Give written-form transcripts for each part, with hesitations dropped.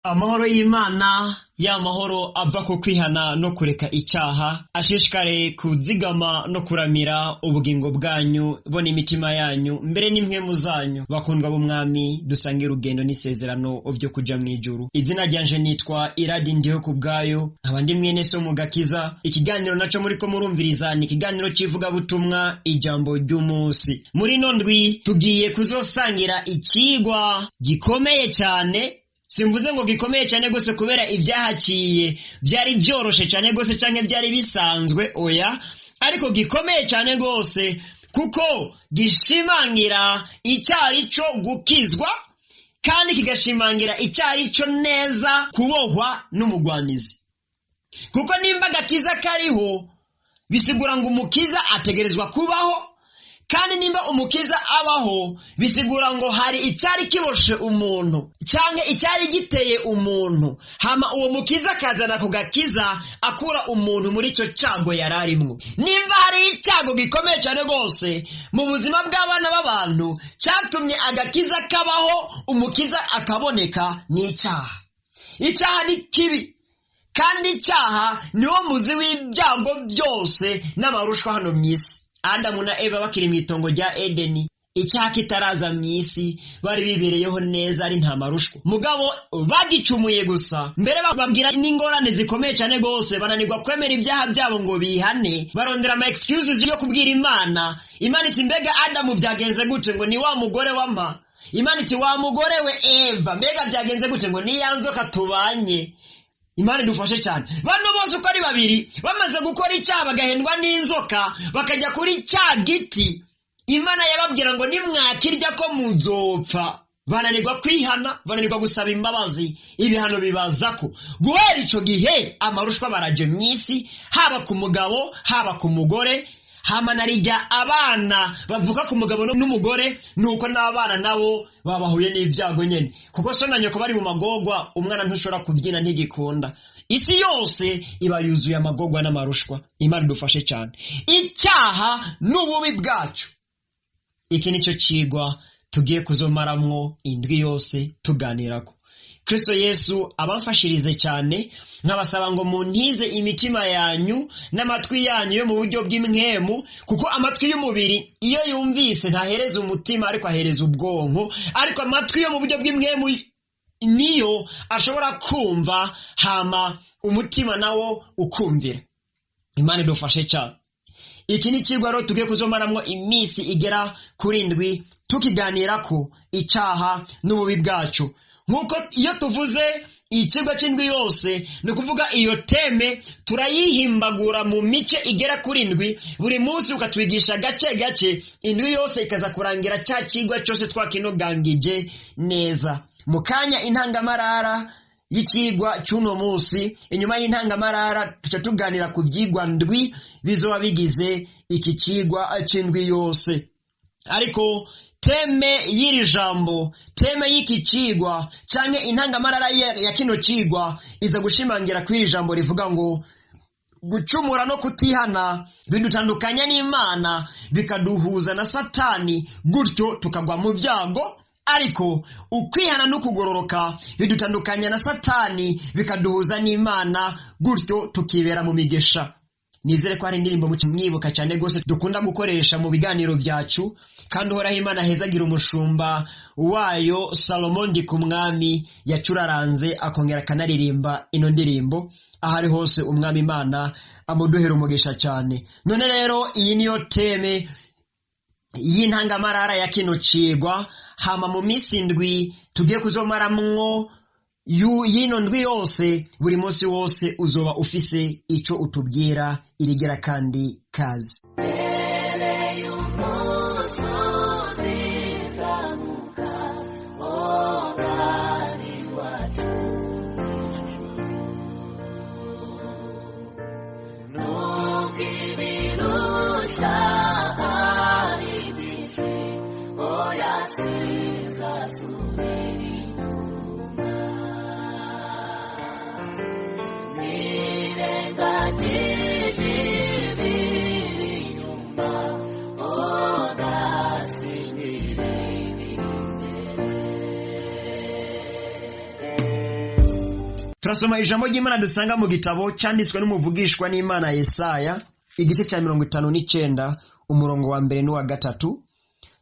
Amahoro y'Imana ya mahoro ava ku kwihana no kureka icyaha ashishikare kuzigama no kuramira ubugingo bwanyu bo n'imitima yanyu mbere n'impwemu zanyu bakundwa b'umwami dusange urugendo n'isezerano vyo kuja mw'ijuru. Izina ryanje nitwa Iradi Ndiho ku bwayo, nkaba ndi mwene so mu gakiza. Ikiganiro naco muriko murumviriza ni ikiganiro c'ivugabutumwa ijambo ry'umunsi. Muri ino ndwi tugiye kuzosangira icigwa gikomeye cyane. Simvuze ngo gikomeye cyane gose kubera ibyahaciye byari byoroshe cyane gose canke byari bisanzwe, oya, ariko gikomeye cyane gose kuko gishimangira icyari cyo gukizwa kandi kigashimangira icyari cyo neza kubohwa n'umugwanizi. Kuko nimba agakiza kariho bisigura ngo umukiza ategerezwa kubaho, kandi nimba umukiza abaho bisigura ngo hari icyari kiboshe umuntu canke icyari giteye umuntu, hama uwo mukiza akazana ku gakiza akura umuntu muri ico cago yararimwo. Nimba hari icyago gikomeye cyane rwose mu buzima bw'abana b'abantu cyatumye agakiza kabaho, umukiza akaboneka, ni icyaha. Icyaha ni kibi, kandi icyaha niwo muzi w'ibyago byose n'amarushwa hano mw'isi. Adamu na Eva bakiri mw'itongo rya Edeni, icyaha kitaraza mw'isi, bari bibereyeho neza ari nta marushwa. Mugabo bagicumuye gusa, mbere bababwira n'ingorane zikomeye cyane gose, bananirwa kwemera ibyaha byabo ngo bihane, barondera ama excuses yo kubwira Imana. Imana iti mbega Adamu byagenze gute? Ngo ni wa mugore wampa. Imana iti wa mugore we Eva, mbega byagenze gute? Ngo ni ya nzoka tubanye. Imana idufashe cyane. Bano bose uko ari babiri bamaze gukora icyaha bagahendwa n'inzoka bakajya kuri cya giti Imana yababwira ngo nimwakirya ko muzopfa, bananirwa kwihana, bananirwa gusaba imbabazi, ibihano bibazako. Guhera ico gihe amarushwa baraje mw'isi, haba ku mugabo haba ku mugore, hama narijya abana bavuka ku mugabo n'umugore, nuko n'abana nabo babahuye n'ibyago nyene, kuko so na nyoko bari mu magogwa, umwana ntushobora kubyina ntigikunda. Isi yose iba yuzuye amagogwa n'amarushwa. Imana idufashe cyane. Icyaha n'ububi bwacu, iki nicyo cigwa tugiye kuzomaramwo indwi yose tuganirako. Kristo Yesu abamfashirize cyane, nkabasaba ngo muntize imitima yanyu n'amatwi yanyu yo mu buryo bw'impwemu, kuko amatwi y'umubiri iyo yumvise ntahereza umutima ariko ahereza ubwonko, ariko amatwi yo mu buryo bw'impwemu niyo ashobora kumva, hama umutima nawo ukumvira. Imana idufashe cyane. Iki ni icigwa rero tugiye kuzomaramwo iminsi igera kuri ndwi tukiganirako icyaha n'ububi bwacu. Nkuko iyo tuvuze ikigwa c'indwi yose, ni ukuvuga iyo teme turayihimbagura mu mice igera kuri ndwi, buri munsi ukatwigisha gace gace, indwi yose ikaza kurangira cya cigwa cyose twakinogangije neza. Mu kanya intangamarara y'ikigwa c'uno munsi, inyuma y'intangamarara tuca tuganira ku vyigwa ndwi bizoba bigize iki cigwa c'indwi yose. Ariko teme y'iri jambo, teme y'iki cigwa canke intangamarara ya kino cigwa iza gushimangira kw'iri jambo rivuga ngo gucumura no kutihana bidutandukanya n'Imana bikaduhuza na Satani, gutyo tukagwa mu byago. Ariko ukwihana no kugororoka bidutandukanya na Satani bikaduhuza n'Imana, gutyo tukibera mu migesha. Nizere ko hari indirimbo mwibuka cyane gose dukunda gukoresha mu biganiro byacu, kandi Uhoraho Imana ahezagira umushumba wayo Salomo Ndikumwami yacuraranze akongera akanaririmba ino ndirimbo. Ahari hose umwami Imana amuduhera umugisha cyane. None rero iyi niyo teme y'intangamarara ya kino cigwa. Hama mu minsi indwi tugiye kuzomaramwo yino ndwi yose, buri munsi wose uzoba ufise ico utubwira irigera kandi kazi. Turasoma ijambo ry'Imana dusanga mu gitabo cyanditswe n'umuvugishwa n'Imana Yesaya, igice cya 59, umurongo wa mbere n'uwa gatatu.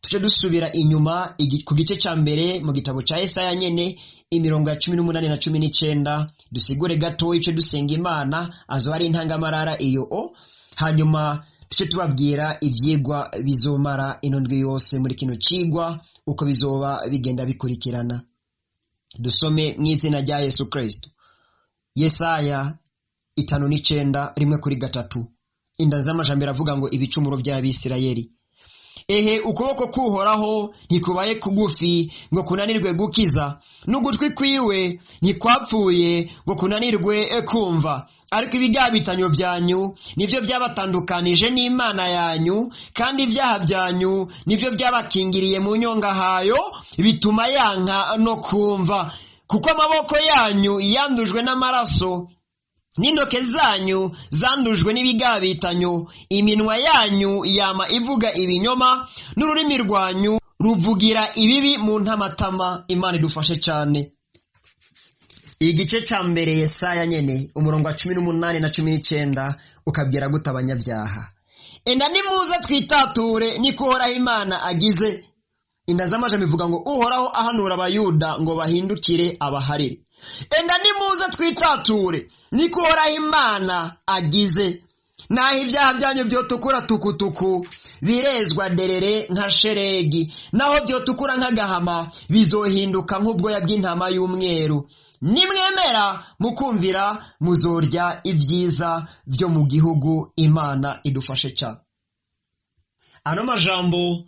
Tuce dusubira inyuma ku gice cya mbere mu gitabo cya Yesaya nyene, imirongo ya 18 na 19, dusigure gato ico dusenga Imana azoba ari intangamarara iyo o, hanyuma tuce tubabwira ivyigwa bizomara ino ndwi yose muri kino cigwa uko bizoba bigenda bikurikirana. Dusome mu izina rya Yesu Kristo. Yesaya 59 1-3. Inda z'amajambo iravuga ngo ibicumuro by'Abisirayeli. Ehe, ukuboko k'Uhoraho ntikubaye kugufi ngo kunanirwe gukiza, n'ugutwi kwiwe ntikwapfuye ngo kunanirwe kumva. Ariko ibigabitanyo byanyu nivyo byabatandukanije n'Imana yanyu, kandi ibyaha byanyu nivyo byabakingiriye mu nyongahayo, bituma yanka no kumva. Kuko amaboko yanyu yandujwe n'amaraso, n'intoke zanyu zandujwe n'ibigabitanyo, iminwa yanyu yama ivuga ibinyoma, n'ururimi rwanyu ruvugira ibibi mu ntamatama. Imana idufashe cyane. Igice cya mbere Yesaya nyene, umurongo wa 18 na 19, ukabwira gute abanyabyaha? Enda nimuze twitature, niko Uhoraho Imana agize. Inda z'amajambo ivuga ngo Uhoraho ahanura Abayuda ngo bahindukire abaharire. Enda nimuze twitature, niko Uhoraho Imana agize. Naho ibyaha byanyu byotukura tukutuku, birezwa derere nka sheregi, naho byotukura nk'agahama, bizohinduka nk'ubwoya bw'intama y'umweru. Nimwemera mukumvira, muzorya ibyiza byo mu gihugu. Imana idufashe cyane. Ano majambo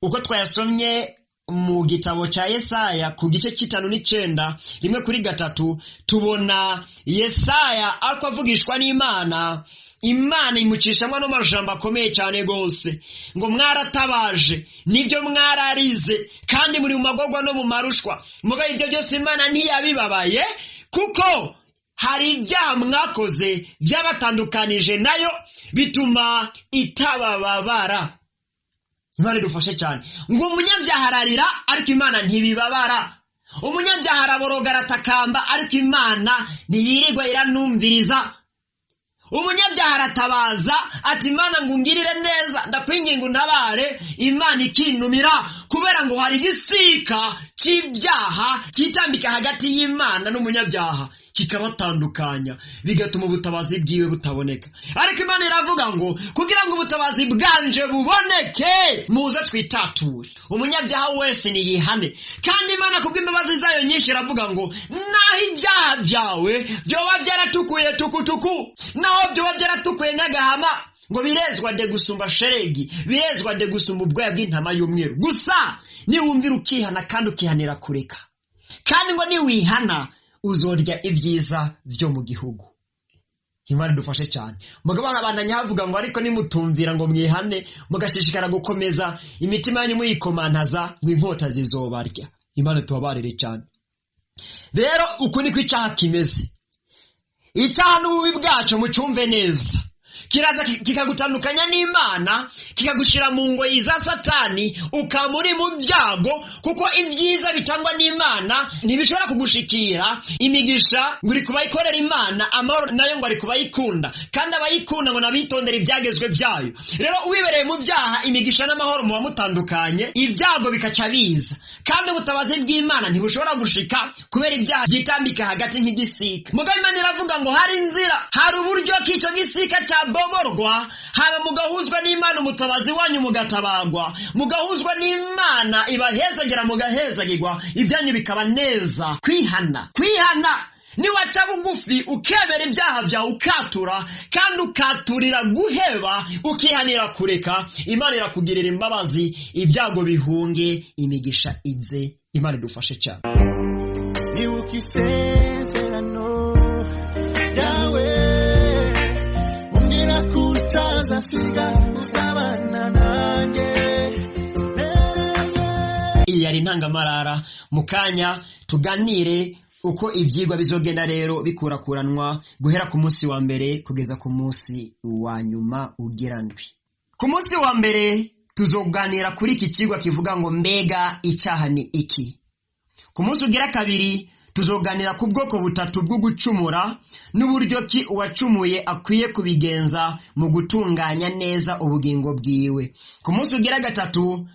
uko twayasomye mu gitabo cya Yesaya ku gice 59 1-3, tubona Yesaya ariko avugishwa n'Imana. Imana imucishamo ano majambo akomeye cyane gose, ngo mwaratabaje, nibyo mwararize, kandi muri mu magorwa no mu marushwa. Mugabo ibyo byose Imana ntiyabibabaye, kuko hari ibyaha mwakoze byabatandukanije nayo, bituma itabababara. Imana idufashe cyane. Ngo umunyabyaha ararira, ariko Imana ntibibabara. Umunyabyaha araboroga, aratakamba, ariko Imana ntiyirirwa iranumviriza. Umunyabyaha aratabaza ati Imana ngo ungirire neza, ndakwinginga untabare, Imana ikinumira, kubera ngo hari igisika cy'ibyaha cyitambika hagati y'Imana n'umunyabyaha, kikabatandukanya, bigatuma ubutabazi bwiwe butaboneka. Ariko Imana iravuga ngo kugira ngo ubutabazi bwanje buboneke, muze twitature. Umunyabyaha wese niyihane. Kandi Imana kubw'imbabazi zayo nyinshi iravuga ngo naho ibyaha byawe byoba byaratukuye tukutuku, naho byoba byaratukuye nk'agahama, ngo birezwa de gusumba sheregi, birezwa de gusumba ubwoya bw'intama y'umweru. Gusa niwumvira ukihana kandi ukihanira kureka, kandi ngo niwihana uzorya ibyiza byo mu gihugu. Imana idufashe cyane. Mugabo abandanya havuga ngo ariko nimutumvira ngo mwihane, mugashishikara gukomeza imitima yanyu muyikomantaza, ngo inkota zizobarya. Imana tubabarire cyane. Rero uku niko icyaha kimeze. Icyaha n'ububi bwacu mucumve neza. Kiraza kikagutandukanya n'Imana, kikagushira mu ngoyi za Satani, ukaba uri mu byago, kuko ibyiza bitangwa n'Imana ntibishobora kugushikira. Imigisha ngo uri kubayikorera Imana, amahoro nayo ngo ari kubayikunda, kandi abayikunda ngo nabitondera ibyagezwe byayo. Rero uwibereye mu byaha, imigisha n'amahoro muba mutandukanye, ibyago bikaca biza, kandi ubutabazi bw'Imana ntibushobora gushika kubera ibyaha byitambika hagati nk'igisika. Mugabo Imana iravuga ngo hari inzira, hari uburyo k'icyo gisika cya boborwa, haba mugahuzwa n'Imana umutabazi wanyu mugatabagwa, mugahuzwa n'Imana ibahezagera mugahezagirwa, ibyanyu bikaba neza. Kwihana, kwihana niwaca bugufi ukemera ibyaha byawe, ukatura, kandi ukaturira guheba, ukihanira kureka, Imana irakugirira imbabazi, ibyago bihunge, imigisha ize. Imana idufashe cyane. Nibuka isezerano ryawe, umbwira ko utazasiga, uzabana nanjye. Iyi yari intangamarara. Mu kanya tuganire uko ibyigwa bizogenda rero bikurakuranwa guhera ku munsi wa mbere kugeza ku munsi wa nyuma ugira ndwi. Ku munsi wa mbere tuzoganira kuri iki kigwa kivuga ngo mbega icyaha ni iki. Ku munsi ugira kabiri Tuzoganira ku bwoko butatu bwo gucumura n'uburyo ki uwacumuye akwiye kubigenza mu gutunganya neza ubugingo bwiwe. Ku munsi ugira gatatu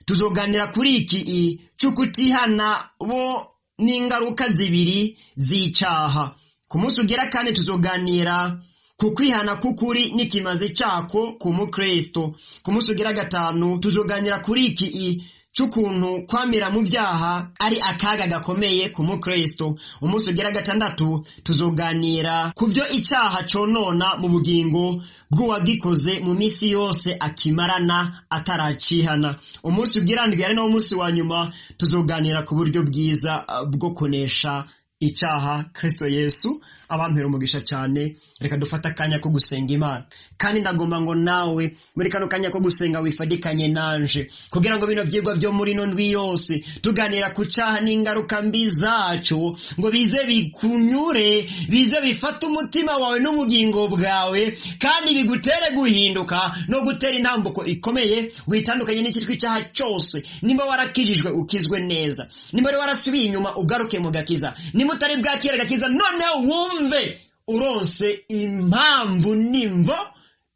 tuzoganira kuri iki c'ukutihana bo n'ingaruka zibiri z'icyaha. Ku munsi ugira kane tuzoganira ku kwihana k'ukuri n'ikimazi cyako ku mukristo. Ku munsi ugira gatanu tuzoganira kuri iki c'ukuntu kwamira mu byaha ari akaga gakomeye ku mukristo. Umunsi ugira gatandatu tuzoganira ku byo icyaha conona mu bugingo bw'uwagikoze mu minsi yose akimarana ataracihana. Umunsi ugira ndwi, ari nawo munsi wa nyuma, tuzoganira ku buryo bwiza bwo kunesha icyaha. Kristo Yesu abampera umugisha cyane. Reka dufate akanya ko gusenga Imana, kandi ndagomba ngo nawe muri kano kanya ko gusenga wifadikanye nanje kugira ngo bino byigwa byo muri ino ndwi yose tuganira ku cyaha n'ingaruka mbi zaco ngo bize bikunyure, bize bifate umutima wawe n'ubugingo bwawe, kandi bigutere guhinduka no gutera intambuko ikomeye, witandukanye n'ikitwa icyaha cyose. Nimba warakijijwe, ukizwe neza. Nimba wari warasubiye inyuma, ugaruke mu gakiza. Nimba utari bwakira agakiza, noneho wumve uronse impamvu n'imvo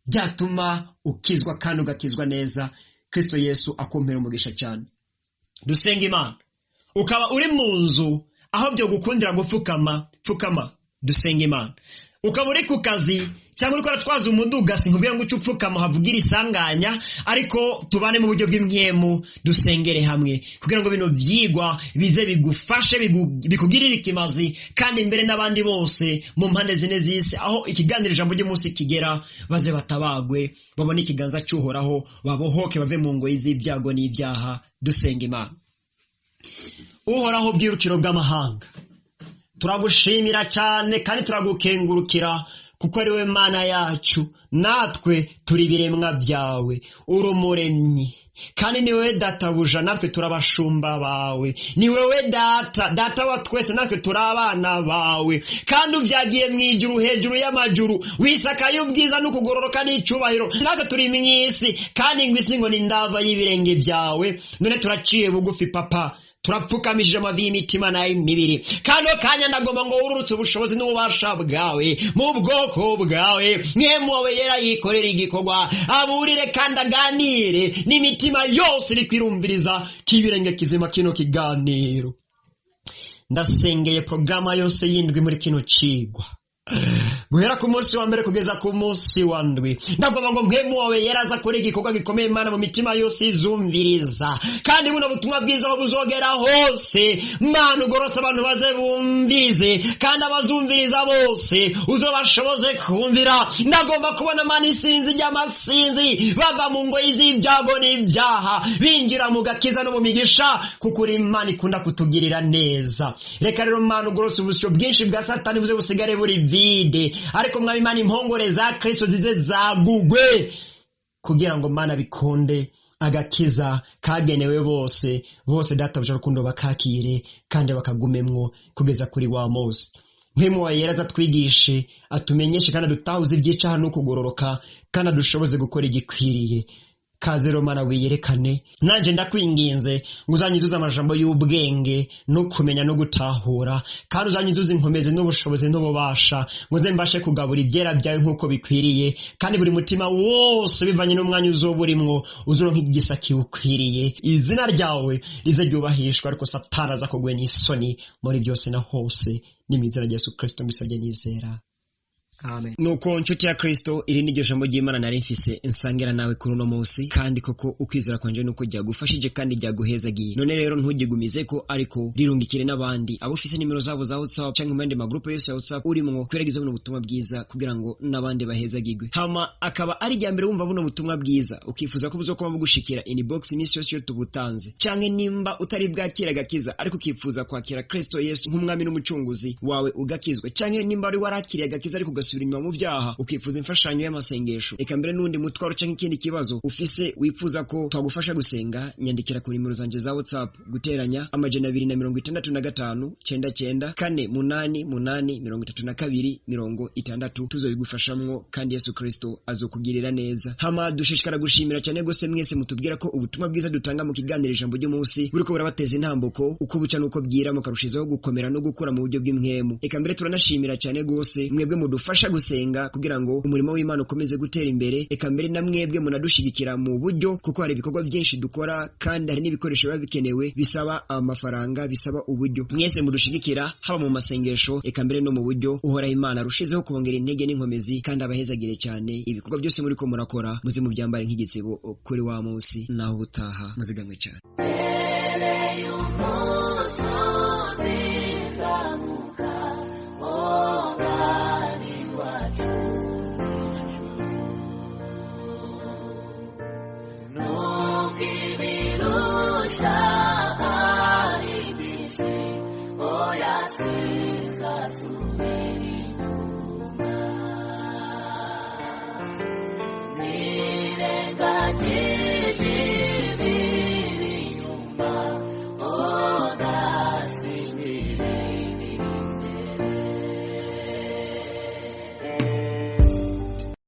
byatuma ukizwa kandi ugakizwa neza. Kristo Yesu akumpera umugisha cyane. Dusenga Imana. Ukaba uri mu nzu aho byo gukundira gupfukama, pfukama dusenga Imana. Ukaba uri ku kazi cyangwa uriko uratwaza umuduga, sinkubwira ngo uce upfukama havugira isanganya, ariko tubane mu buryo bw'impwemu, dusengere hamwe kugira ngo bino byigwa bize bigufashe, bikugirire ikimazi, kandi mbere n'abandi bose mu mpande zine z'isi aho ikiganiro Ijambo ry'Umunsi kigera, baze batabagwe, babone ikiganza cy'Uhoraho, babohoke bave mu ngoyi z'ibyago n'ibyaha. Dusenga Imana. Uhoraho bwirukiro bw'amahanga, turagushimira cyane kandi turagukengurukira kuko ari we Mana yacu, natwe turi ibiremwa byawe. Uri umuremyi kandi ni wowe databuja, natwe turabashumba bawe. Ni wowe data, data wa twese, natwe turi abana bawe. Kandi ubyagiye mu ijuru hejuru y'amajuru, wisakaye ubwiza n'ukugororoka n'icyubahiro. Natwe turi mu isi, kandi ngo isi ngo ni ndava y'ibirenge byawe. None turaciye bugufi, Papa, turapfukamishije amavi y'imitima n'ay'imibiri. Kano kanya ndagomba ngo wururutse ubushobozi n'ububasha bwawe mu bwoko bwawe. Mwemu wawe yera yikorera igikorwa, aburire kandi aganire n'imitima yose iri kwirumviriza k'ibirenge kizima kino kiganiro. Ndasengeye porogaramu yose y'indwi muri kino cigwa, guhera ku munsi wa mbere kugeza ku munsi wa ndwi. Ndagomba ngo Mpwemu wawe yaraza kuri igikorwa gikomeye, Imana, mu mitima yose izumviriza, kandi buno butumwa bwiza aho buzogera hose, Mana, ugorose abantu baze bumvirize, kandi abazumviriza bose uzobashoboze kumvira. Ndagomba kubona, Mana, isinzi ry'amasinzi bava mu ngoyi z'ibyago n'ibyaha binjira mu gakiza no mu migisha, kuko uri Imana ikunda kutugirira neza. Reka rero, Mana, ugorose ubusyo bwinshi bwa Satani buze busigare buri vide, ariko Mwami Imana, impongore za Kristo zize zagugwe kugira ngo, Mana, bikunde agakiza kagenewe bose bose, Databuja rukundo, bakakire kandi bakagumemwo kugeza kuri wa munsi. Mpwemu wa yera aza twigishe, atumenyeshe kandi adutahuze iby'icaha no kugororoka, kandi adushoboze gukora igikwiriye. Kaze rero, Mana, wiyerekane. Nanje ndakwinginze ngo uzanyuzuze amajambo y'ubwenge no kumenya no gutahura, kandi uzanyuzuze inkomezi n'ubushobozi n'ububasha, ngo nze mbashe kugabura ibyera byawe nk'uko bikwiriye, kandi buri mutima wose bivanye n'umwanya uzoba urimwo uzuronka igisa kiwukwiriye. Izina ryawe rize ryubahishwa, ariko Satani aza kugwe n'isoni muri byose na hose. Ni mu izina rya Yesu Kristo mbisabye nizera, amen. Nuko nshuti ya Kristo, iri ni ryo jambo ry'Imana nari mfise nsangira nawe kuri uno munsi, kandi koko ukwizera kwanje nuko ryagufashije kandi ryaguhezagiye. None rero ntugigumize ko, ariko rirungikire n'abandi abo ufise nimero zabo za WhatsApp canke mu yandi magrupe yose ya WhatsApp urimwo, kwerageza buno butumwa bwiza kugira ngo n'abandi bahezagirwe. Hama akaba ari irya mbere wumva buno butumwa bwiza, ukifuza ko buzokoma bugushikira inbox iminsi yose iyo tubutanze, canke nimba utari bwakira agakiza ariko ukifuza kwakira Kristo Yesu nk'umwami n'umucunguzi wawe ugakizwa, canke nimba wari warakiriye agakiza ariko ugasubira ugasubira inyuma mu byaha, ukifuza imfashanyo y'amasengesho, eka mbere n'undi mutwaro canke ikindi kibazo ufise wifuza ko twagufasha gusenga, nyandikira ku nimero zanje za WhatsApp: guteranya 265 99 4 8 8 32 60. Tuzobigufashamwo kandi Yesu Kristo azokugirira neza. Hama dushishikara gushimira cyane gose mwese mutubwira ko ubutumwa bwiza dutanga mu kiganiro Ijambo ry'Umunsi buriko burabateza intambuko uko buca nuko bwira, mukarushizaho gukomera no gukura mu buryo bw'impwemu. Eka mbere turanashimira cyane gose mwebwe mudufasha gusenga kugira ngo umurimo w'Imana ukomeze gutera imbere. Eka mbere na mwebwe munadushigikira mu buryo, kuko hari ibikorwa byinshi dukora kandi hari n'ibikoresho biba bikenewe bisaba amafaranga, bisaba uburyo. Mwese mudushigikira haba mu masengesho eka mbere no mu buryo, Uhoraho Imana arushizeho kubongera intege n'inkomezi kandi abahezagire cyane. Ibikorwa byose muriko murakora muze mubyambare nk'igitsibo kuri wa munsi. Naho ubutaha, muzigamwe cyane. Oya,